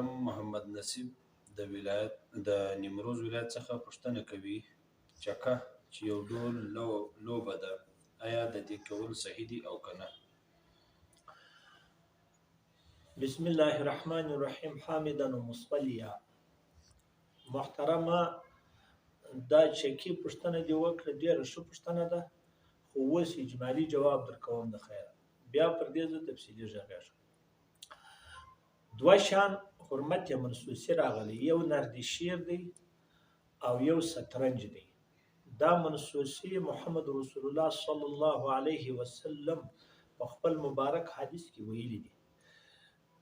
محمد نصیب د ولایت د نیمروز ولایت څخه پوښتنه کوي، چکه چې یو ډول لوبه ده، ایا د دې کول صحیح دي او که نه؟ بسم الله الرحمن الرحیم، حامدا مصلیا. محترمه، دا چکی پوښتنه دې وکړه، ډېره ښه پوښتنه ده، خو اوس اجمالي جواب درکوم د خیره، بیا پر دې زه تفصیلي غږېږم. دوه شان حرمت یې منصوصي راغلی، یو نردي شیر دی او یو شطرنج دی. دا منصوصي محمد رسول الله صلی الله علیه وسلم په خپل مبارک حدیث کې ویلي دي.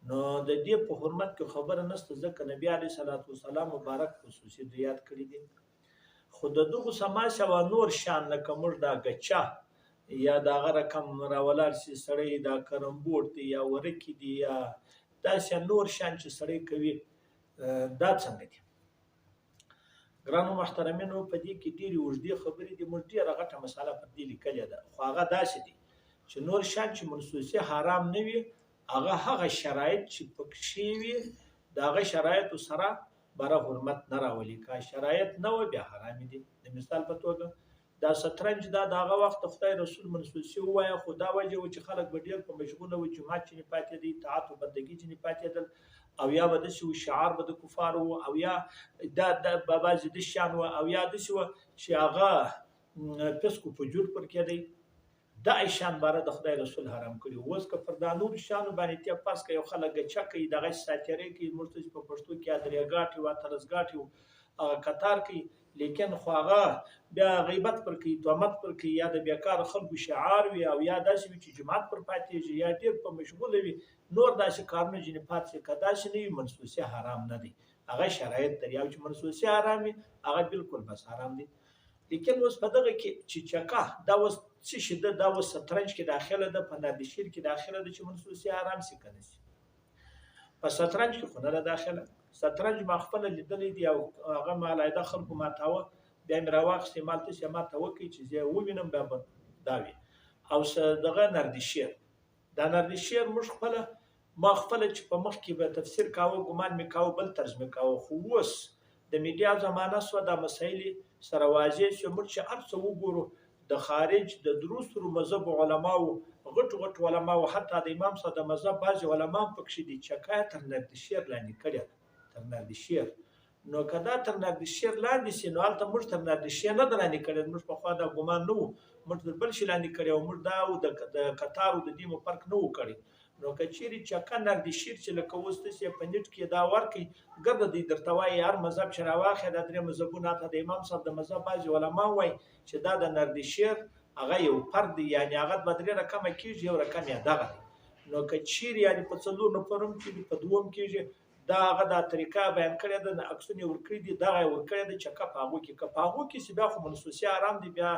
نو د دې په حرمت کې خبره نشته، ځکه نبی علیه الصلاة والسلام مبارک خصوصي دوی یاد کړي دي. خو د دغو سما سوا نور شان لکه موږ دا ګچه یا د هغه رقم راولاړ سي سړی، دا کرمبوټ دی یا ورکې دي یا داسې نور شان چې سړی کوي، دا څنګه دي؟ ګرانو محترمینو، په دې کې ډېرې اوږدې خبرې دي، موږ ډېره غټه مسله پر دې لیکلې ده. خو هغه داسې دي چې نور شان چې منصوصي حرام نه وي، هغه هغه شرایط چې پکښې وي د هغه شرایطو سره بره حرمت نه راولي. که شرایط نه وه بیا حرام دي. د مثال په توګه دا شطرنج دا د هغه وخت خدای رسول منصوصي ووایه، خو دا وجه و چې خلک به ډېر په مشغوله وو، جومات چې نه پاتېدی، اطاعت و بندګي چې نه پاتېدل، او یا به داسې و شعار به د کفارو و، او یا دا د بعضې داسې شیان وه، او یا داسې وه چې هغه فسق و فجور پر کېدی. دا شیان باره د خدای رسول حرام کړي. اوس که پر دا نورو شیانو باندې ته فرض که یو خلک ګچه کوي، دغسې ساتیرۍ کوي، موږ ته چې په پښتو کې ادرېګاټي و اتلسګاټي و هغه کتار کوي، لیکن خو هغه بیا غیبت پر کوي، تهمت پر کوي، یا د بېکاره خلکو شعار وي، او یا داسې وي چې جومات پر پاتېږي، یا ډېر په مشغوله وي، نور داسې کارونه ځینې پاتې شي. که داسې نه وي منصوصي حرام نه دی، هغه شرایط لري. او چې منصوصي حرام وي هغه بالکل بس حرام دی. لیکن اوس په دغه کې چې چکه دا اوس څه شي ده، دا اوس شطرنج کې داخله ده، په نردشیر کې داخله ده چې منصوصي حرام شي که نه شي. په شطرنج کې خو نه ده داخله. شطرنج ما خپله لیدلی دی او هغه ما علاحده خلکو ماتاوه، بیا مې راواخیستې، مال تاسې ماته وکړئ چې زه یې ووینم، بیا به دا وي. او دغه نردشیر، دا نردشیر موږ خپله، ما خپله چې په مخ کې به تفسیر کاوه، ګمان مې کاوه، بل طرز مې کاوه، خو اوس د میډیا زمانه سوه، دا مسایل سره واضح شوې. موږ چې هر څه وګورو د خارج د درو سترو مذهب علماو، غټو غټو علماو، حتی د امام صاحب د مذهب بعضې علما هم پکښې دي، چکه یې تر نردشیر لاندې کړې ده، تر نردشیر. نو که دا تر نردشیر لاندې شي، نو هلته موږ تر نردشیر نه ده لاندې کړې، موږ پخوا دا ګمان نه وو، موږ تر بل شي لاندې کړې او موږ دا و د کتارو د دې مو فرق نه وو کړی. نو که چیرې چکه نردشیر چې لکه اوس تاسې په نیټ کې دا ورکړئ، ګرده دی درته وایي هر مذهب چې راواخلې دا درې مذهبونه، حتی د امام صاحب د مذهب بعضې علما وایي چې دا د نردشیر هغه یو فرد دی، یعنې هغه به درې رقمه کېږي، یو رقم یې دغه دی. نو که چیرې یعنې په څلور نفر هم کېږي، په دوه هم کېږي، دا هغه دا طریقه بیان کړې ده، عکسونه یې ورکړي دي، دغه یې ورکړې ده چکه په هغو کې. که په هغو کې شي بیا خو منصوصي حرام دی، بیا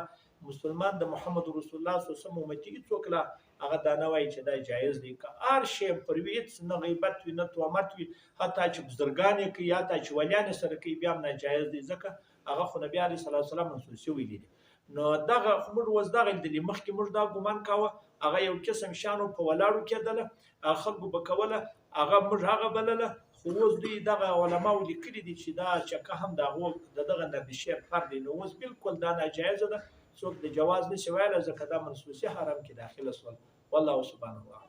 مسلمان د محمد رسول الله صلی الله علیه وسلم امتي هېڅوک لا هغه دا نه وایي چې دا جایز دی. که هر شی پر وي، هېڅ نه غیبت وي، نه تهمت وي، حتی چې بزرګان یې کوي، حتی چې ولیان یې سره کوي، بیا هم ناجایز دی، ځکه هغه خو نبي علیه الصلاة والسلام منصوصي ویلي دي. نو دغه خو موږ اوس دغه لیدلي، مخکې موږ دا ګمان کاوه هغه یو قسم شیانو په ولاړو کېدله، هغه خلکو به کوله، هغه موږ هغه بلله، خو اوس دوی دغه علماو لیکلي دي چې دا چکه هم د هغو د دغه نردشیر فرد دی. نو اوس بالکل دا ناجایزه ده، څوک د جواز نشي ویلی، ځکه دا منصوصي حرام کې داخله شول. والله سبحانه وتعالی.